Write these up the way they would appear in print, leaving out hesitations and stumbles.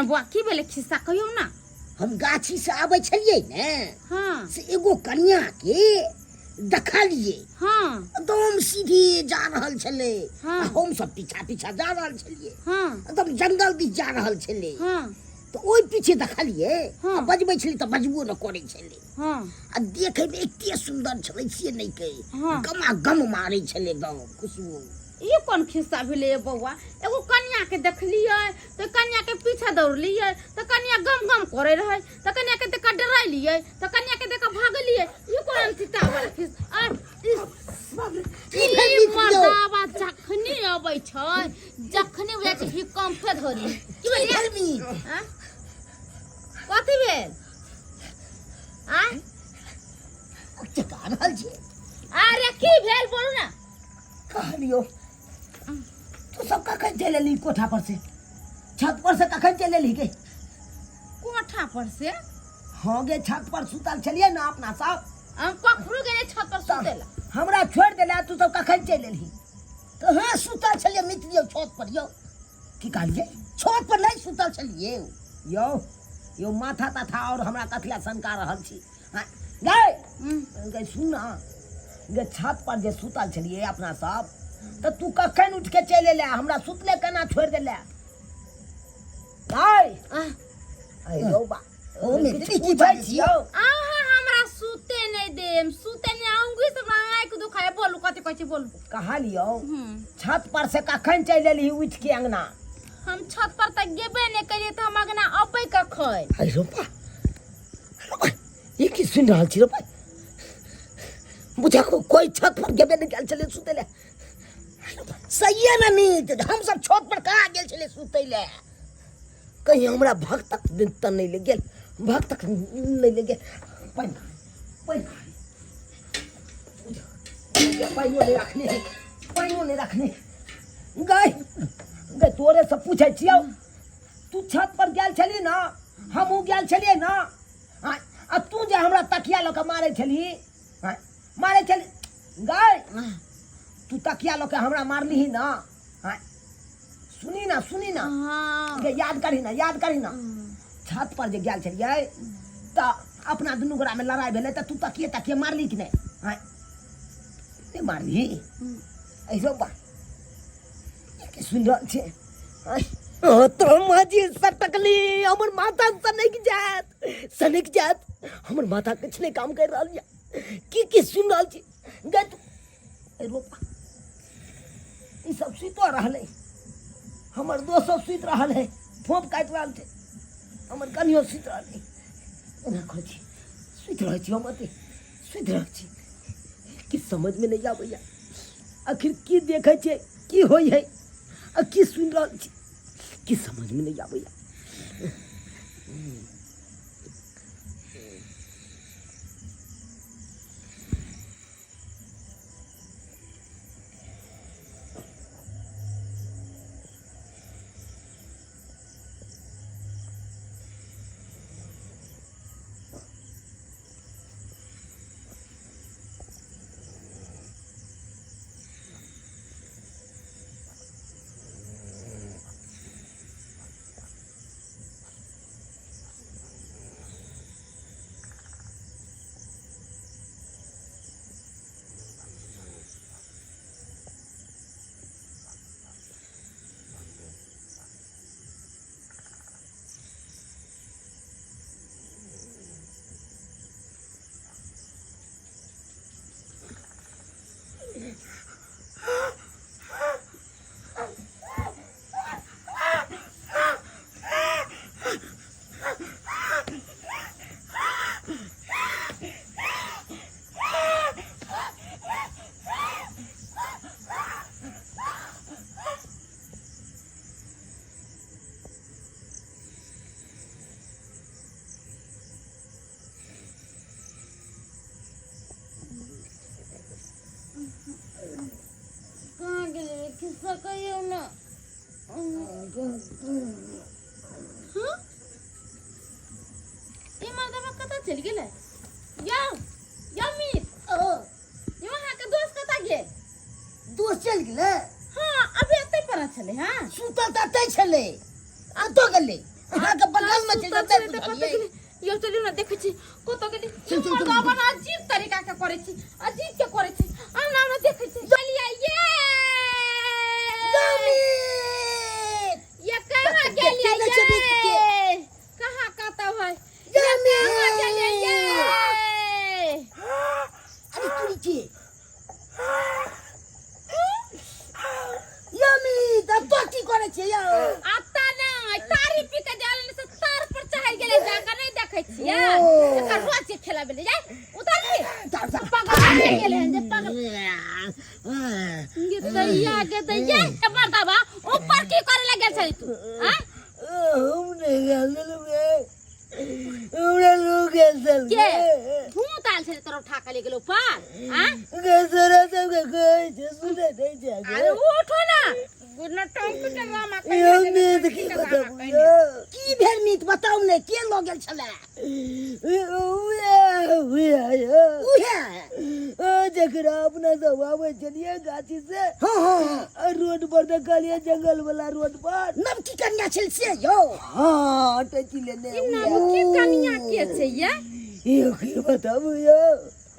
बौआ की भेलै खिस्सा कहियौ ने। हम गाछी से आबै छलियै ने। हाँ। से एगो कनिया के देखलियै। हाँ। एकदम सीधे जा रहल छलै। हाँ। आ हम सब पीछा पीछा जा रहल छलियै। हाँ। एकदम जंगल दिस जा रहल छलै। हाँ। तऽ ओहि पीछे देखलियै। हाँ। आ बजबै छलै तऽ बजबो ने करै छलै। हाँ। आ देखैमे एते सुन्दर छलै से नहि कहि। हाँ। गमा गम मारै छलै एकदम खुशबू। ई कोन खिस्सा भेलै बौआ? एगो कनिया के देखलियै तऽ कनिया के पीछा दौड़लियै तऽ कनिया गम गम करे रहै, तऽ कनिया के देख डराइलियै तऽ कनिया के देख भागलियै। ई कोन सीता वाला खिस्सा? आ, की भेल ई मित्र यौ? मर्दाबा जखनी अबै छै जखनी बुझाइ छै हिकम्फे धरी। की की भेलै? भेल मीत? आँ? कथी भेल? आँ? चका रहल छी। अरे की भेल बोलू ना। कहलियो तू सब कखन चलि एलही कोठा पर से, छत पर से कखन चलि एलही गे? कोठा पर से? हाँ गे, छत पर सुतल छलियै ने अपना सब। हम कखनो गेलै छत पर सुतै ला? हमरा छोड़ि देला, तू सब कखन चलि एलही? कहाँ सुतल छलियै मित्र यौ छत पर यौ? की कहलियै? छत पर नहि सुतल छलियै यौ? यौ माथा ताथा और हमरा कथिला सनका रहल छी? हाँ, गै गै सुन ना गे, छत पर जे सुतल छलियै अपना सब तऽ तू कखन उठि के चलि एले? हमरा सुतले केना छोड़ि देले? गै अरे बा ओ मित्री की पूछै छियौ अहाँ हमरा सुते नहि देम, सुते नहि आऊंगी से हमरा आँखि दुखाय। बोलू कथी कहै छी बोलू। कहलियौ छत पर से कखन चलि एलही उठि के अंगना? हम छत पर तऽ गेबे नहि करियै तऽ हम अंगना अबै कखन? अरे रोपा रोपा, ई की सुनि रहल छी रोपा? बुझा कोई छत पर गेबे नहि गेल छलै सुतै लए। सहिए ने मीत, हम सब छत पर कहाँ गेल छलै सुतै लए? कहीं हमरा भक्तक तऽ नहि ले गेल, भक्तक नहि ले गेल। पानि पानि पानिओ नहि रखने है, पानिओ नहि रखने। गै गै, तोरे से पूछै छियौ, तू छत पर गेल छली ना? हमहूँ गेल छलियै ना? आ तू जे हमरा तकिया लऽ कऽ मारै छली, मारै छली गै, तू तकिया लऽ कऽ हमरा मारलिही ना? सुनी ना, सुनी ना। हाँ। गे, याद करही ना, याद करही ना, छत पर जे गेल छलियै तऽ अपना दुनू गोरामे लड़ाइ भेलै तऽ तू तकिए तकिए मारली कि नहि? आँय, नहि मारली? ऐसो बा की सुनि रहल छै? आँय, ओ तो माजी सटकली, हमर माथा सनकि जायत, सनकि जायत। हमर माथा किछु नहि काम करि रहल यऽ। की की सुनि रहल छी गे तू? ए रोपा, ई सब सुतो रहलै, हमर दोस्त सब सुति रहल है, फोप काटि रहल छै, हमर कनियो सुति रहलै। एना करै छी, सुति रहै छी हम, अते सुति रहै छी। कि समझमे नहि आबैया आखिर की देखै छियै, की होइ है आ की सुनि रहल छी, की समझमे नहि आबैया। कहाँ गेलै? खिस्सा कहियौ ने। हाँ? ई मर्दबा कतऽ चलि गेलै? यौ यौ मीत। ओ। यौ, अहाँके दोस्त कतऽ गेल? दोस्त चलि गेलै। हाँ, अभी एतै पर छलै। हाँ। सुतल तऽ एतै छलै, कतऽ गेलै? अहाँके बगल में छै सुतल से छलै नहि तऽ कतऽ बुझलियै गेलै? यौ चलू ने देखै छी कतऽ गेलै। चल, चल, चल, मर्दाबा ने अजीब तरीका के करै छी, अजीब के करै छी। आउ ने, आउ ने, देखै छी। चलियै ये। जमीन ये कहाँ कतऽ गेलियै देखते नहि छै बीच के। ये? कहाँ कतऽ है? ये कहाँ गेलियै ये? अरे तुरी के यमी तब तो की करे छियै यौ आता नहि तारी पी के जाल से तार पर चढ़ गेलै जाके नहि देखै छियै। ओ। एकर रोज के खेला भेलै जाय उतर के तार तार पागल भए गेलै हन जे पागल गे दैया गे दैया ए मर्दाबा ऊपर की करे लग गेल छली तू हां? हम नहीं गेल छलहुँ गे हमरा लोग गेल छल के भूत आयल छलै तोरा उठा के ले गेलो ऊपर हां? गे तोरा सबके कहै छै सुनै नहि छै गे। अरे उठो ना गुना टंक के ड्रामा यौ मीत की बताबू यौ की भेल मीत बताउ ने के लऽ गेल छलै उहे उहे यौ उहे ओ जकरा अपना सब आबै छलियै गाछी से हाँ हाँ हाँ आ रोड पर देखलियै जंगल वाला रोड पर नवकी कन्या छल से यौ हाँ टची लेने ई नवकी कनिया के छै ये? यौ की बताबू यौ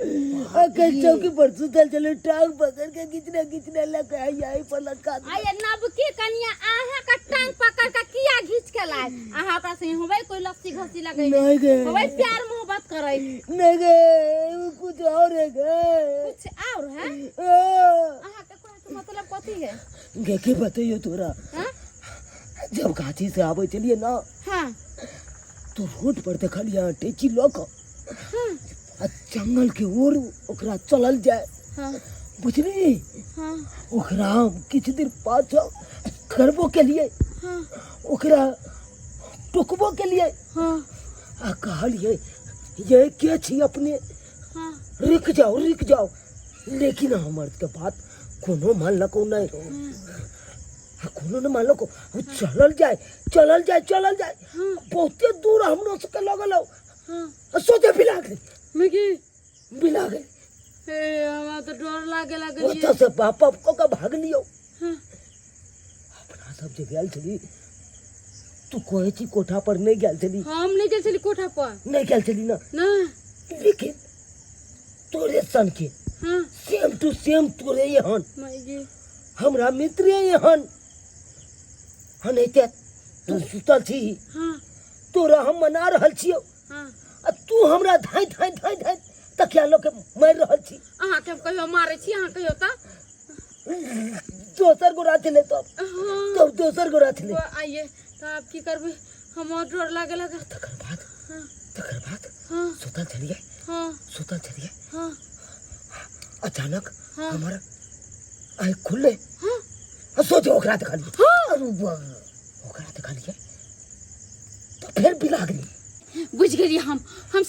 अखन चौकी पर सुतल छलै टांग पकड़ के घिचने घिचने लऽ के यही पर लटका देलक। आये नवकी कनिया अहाँ का टांग पकड़ के किया घीच के लाए? अहाँ ओकरा से होबै कोई लस्सी घसी लगै नहीं गे होबै प्यार मोहब्बत करै नहीं गे उ कुछ और है गे। कुछ और है? आ, अहाँ के कहै के मतलब कथी है? गे की बतैयो तोरा हाँ जब गाछी से आबै छलियै ना हाँ तो रोड पर देखलियै टेची लऽ कऽ हाँ आ जंगल के ओर ओकरा चलल जाय हाँ बुझली हाँ ओकरा हम किछु देर पाछा करबो केलियै हाँ ओकरा टोकबो केलियै हाँ आ कहलियै ये के छी अपने हाँ रुक जाओ रुक जाओ लेकिन हमर के बात कोनो मानलको नहि आ कोनो नहि मानलको ओ चलल जाय चलल जाय चलल जाय हाँ बहुते दूर हमरो सबके लगल हौ हाँ आ सोचे बिला गेल मिकी बिला गेल हे हमरा तो डर लागे लागल ओतऽ से बाप बाप कऽ के भागलियौ हाँ अपना सब जे गेल छली तू कहै छी कोठा पर नहि गेल छली हम नहीं गेल छली कोठा पर नहि गेल छली ना ना लेकिन तोरे सन के हाँ सेम टू सेम तोरे एहन माय हमरा मित्रे एहन हन एते तू सुतल छी हाँ तोरा हम मना रहल छियौ हाँ आ तू हमरा धाँइ धाँइ धाँइ धाँइ तकिया लऽ के मारि रहल छी। अहाँ के हम कहियो मारै छी? अहाँ कहियो तऽ दोसर गोरा छलै तब हाँ तब दोसर गोरा छलै। वो आइए तऽ आब की करबै? हमर डर लागे लागल। तकर बाद हाँ तकर बाद हाँ सुतल छलियै हाँ सुतल छलियै हाँ अचानक हाँ। हमर आँखि खुललै हाँ आ सोचे ओकरा देखलियै हाँ अरे बा ओकरा देखलियै तऽ फेर बिला गेलै। बुझि गेलियै हम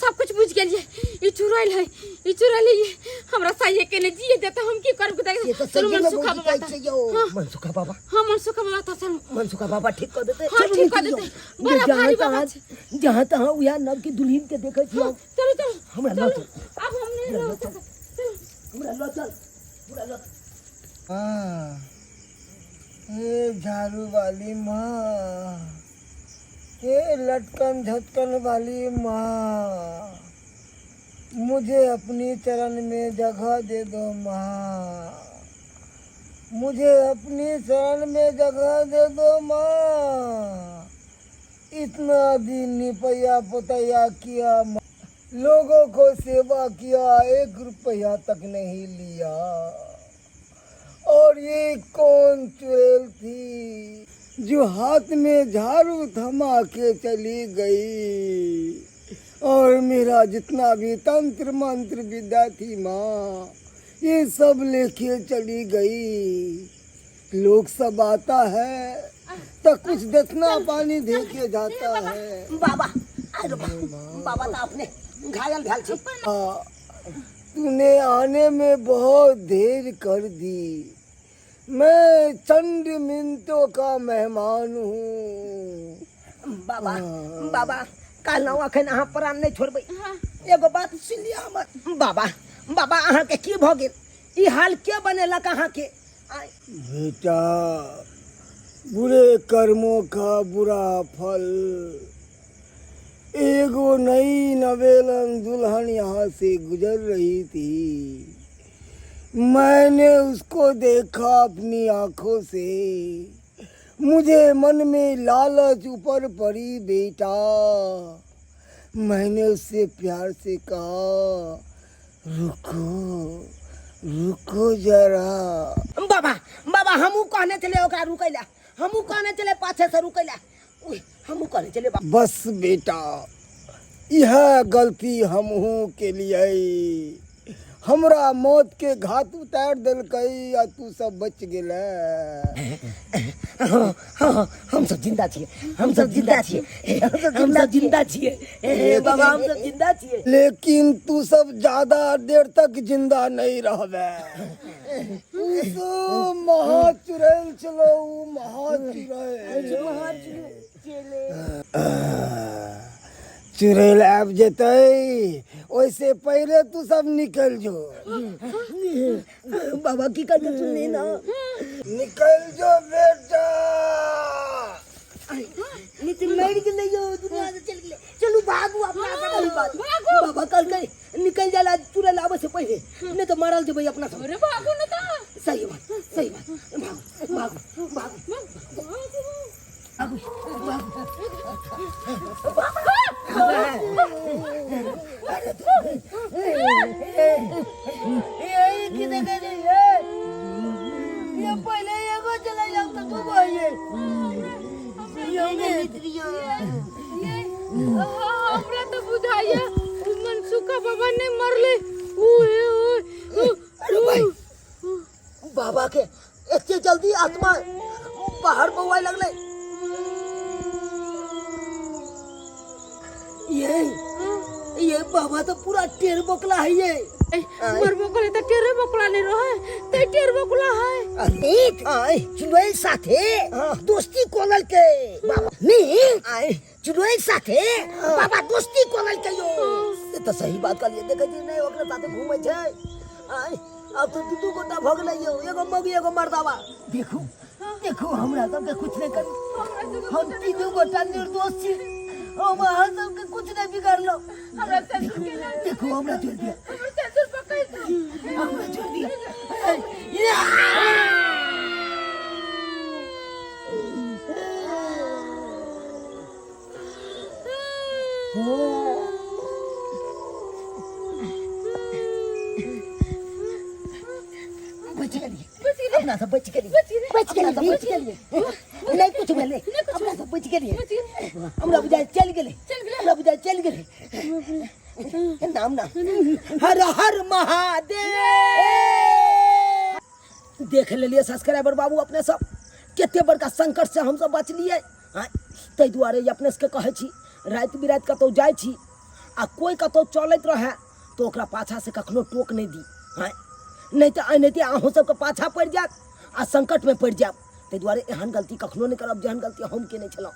सब कुछ बुझि गेलियै। ई चुड़ैल है ई चुड़ैल है हमरा साइये के ने जिए देते हम की करब? से तऽ चलू सहिए मे मनसुखा भौजी बाबा कहै तऽ छै यौ। हाँ मनसुखा बाबा हाँ मनसुखा बाबा तऽ चलू मनसुखा बाबा ठीक कऽ देतै। हाँ ठीक कऽ देतै। बड़ा जहाँ भारी बाबा तहाँ छै। जहाँ तहाँ उएह नवकी दुल्हन के देखै छी हम। चलू चलू हमरा लऽ चलू चल अब हम नहीं हमरा रह लऽ चल सकब। चलू हमरा लऽ चल हमरा लऽ हाँ ये झाड़ू वाली माँ ये लटकन झटकन वाली माँ मुझे अपनी चरण में जगह दे दो माँ मुझे अपनी शरण में जगह दे दो माँ इतना दिन निपैया पोतैया किया माँ, लोगों को सेवा किया 1 रुपया तक नहीं लिया और ये कौन चुड़ैल थी जो हाथ में झाड़ू थमा के चली गई और मेरा जितना भी तंत्र मंत्र विद्या थी माँ ये सब लेके चली गई। लोग सब आता है तो कुछ दसना पानी दे के जाता है। बाबा अरे बाबा तऽ अपने घायल भेल छी। हाँ, तूने आने में बहुत देर कर दी। मैं चंद मिनटों का मेहमान हूँ। बाबा बाबा कहलहुँ अखन अहाँ प्राण नहि छोड़बै। हाँ एगो बात सुनि लिअ हमर। बाबा बाबा अहाँके की भऽ गेल? ई हाल के बनेलक अहाँके? बेटा बुरे कर्मों का बुरा फल। एगो नई नवेलन दुल्हन यहाँ से गुजर रही थी, मैंने उसको देखा अपनी आंखों से, मुझे मन में लालच ऊपर पड़ी बेटा। मैंने उससे प्यार से कहा, रुको रुको जरा। बाबा बाबा, हमहूँ कहने छलियै ओकरा रुकै लए, हमहूँ कहने छलियै पाछे से रुकै लए, हमहूँ कहने छलियै बाबा। बस बेटा, यह गलती हमहूँ के लिए, हमरा मौत के घात उतार देलकै आ तू सब बच गेलै। हाँ हाँ, हम सब जिंदा छियै, हम सब जिंदा छियै, हम सब जिंदा छियै हे बाबा, हम सब जिंदा छियै। लेकिन तू सब ज्यादा देर तक जिंदा नहीं रहबे। तू सब महा चुड़ैल छलो, उ महा चुड़ैल चुड़ैल आबि जेतै, ओहिसे पहिले तू सब निकल जो। बाबा की करके सुनली ना? निकल जो बेटा। नितिन मरि गेलै यौ, दुनिया से चलि गेलै। चलू भागू अपना सब। अही बात बाबा कहलकै निकल जाला चुड़ैल आबै से पहिले, नहि तऽ मारल जेबै अपना सब। अरे भागू न तऽ। सही बात, सही बात, भागू भागू भागू भागू भागू। ए की देखै छी ए? ये पहिले एगो चलै, आब तऽ दूगो है। हमरा तऽ बुझाइया उ मनसुखा बाबा नहि मरले। ओए ओए। अरे भाई, बाबा के एते जल्दी आत्मा बाहर बौआए लगलै। ये बाबा तो पूरा टेर बोकला है ये। मरबो करे तऽ टेरे बोकला नहीं रहे, ते टेर बोकला है। नीक आय चुड़ैल साथे हाँ। दोस्ती कोनल के बाबा नीक आय चुड़ैल साथे बाबा दोस्ती कोनल के यो। से तऽ सही बात कहलियै, देखै छी नहि ओकरा साथे घूमै छै। आय अब तो दू दू गोटा भऽ गेलै यौ, एगो मौगी एगो मर्दावा। देखू देखू, हमरा सबके कुछ नहि करू, हम तीनू गोटा निर्दोष छी, हम अहाँ सबके कुछ नहि बिगाड़लहुँ। हमरा ससुर के देखू, हमरा छोड़ि दिअ, हमर ससुर पकड़ दो। हमरा छोड़ि दिअ। बच गेलियै अपना सब, बच गेलियै, बच गेलियै, बच गेलियै, नहि कुछ भेलै, अपना सब बच गेलियै। हमरा बुझाइ चलि गेलै, हमरा बुझाइ चलि गेलै। नाम नाम हर हर महादेव। देख लेलियै सब्सक्राइबर बाबू, अपने सब कते बड़का संकट से हमसब बचलियै। आँय, ताहि दुआरे अपने सबके कहै छी, राति बिराति कतहु जाइ छी आ कोइ कतहु चलैत रहए तऽ ओकरा पाछासँ कखनो टोक नहि दी। आँय, नहि तऽ एनाहिते अहूँ सबके पाछा पड़ि जायत आ संकटमे पड़ि जायब। ताहि दुआरे एहन गलती कखनो नहि करब जेहन गलती हम केने छलहुँ।